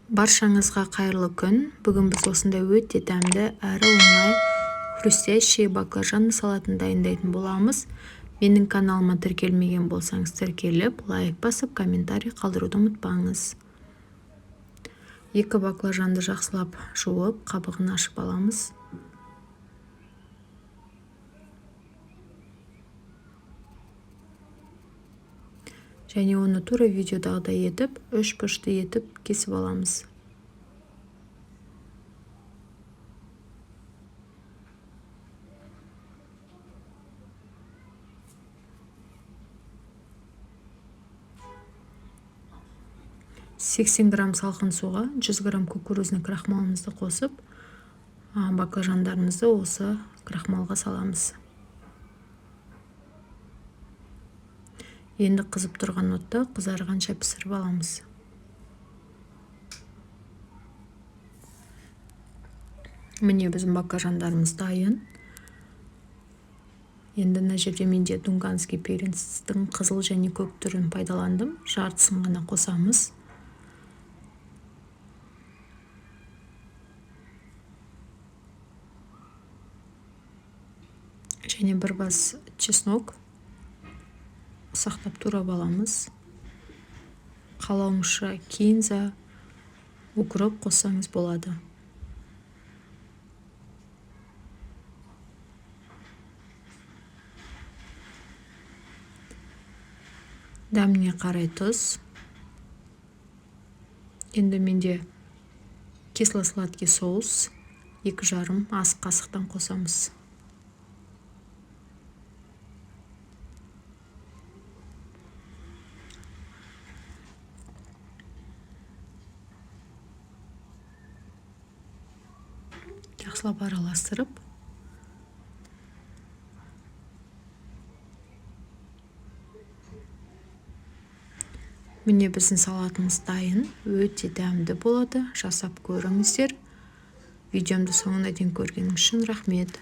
Баршаңызға қайырлы күн! Бүгін біз осындай өте дәмді әрі оңай хрустящий баклажан салатын дайындайтын боламыз. Менің каналыма тіркелмеген болсаңыз, тіркеліп, лайк басып, комментарий қалдыруды ұмытпаңыз. 2 баклажанды жақсылап жуып, қабығын ашып аламыз. Және оны тура видеодағыдай етіп, үш бұрышты етіп кесіп аламыз. 80 грамм салқын суға 100 грамм кукурузный крахмалымызды қосып, баклажандарымызды осы крахмалға саламыз. Енді қызып тұрған отта қызарғанша пісіріп аламыз. Міне, біздің баклажандарымыз дайын. Енді мына жерде менде дунганский перецтің қызыл және көк түрін пайдаландым. Жартысын ғана қосамыз. Және бір бас чеснок ұсақтап турап аламыз. Қалауыңызша кинза, укроп қоссаңыз болады. Дәміне қарай тұз. Енді менде кисло-сладкий соус, 2,5 ас қасықтан қосамыз. Жақсылап араластырып, міне, біздің салатымыз дайын. Өте дәмді болады, жасап көріңіздер. Видеомды соңына дейін көргеніңіз үшін рахмет.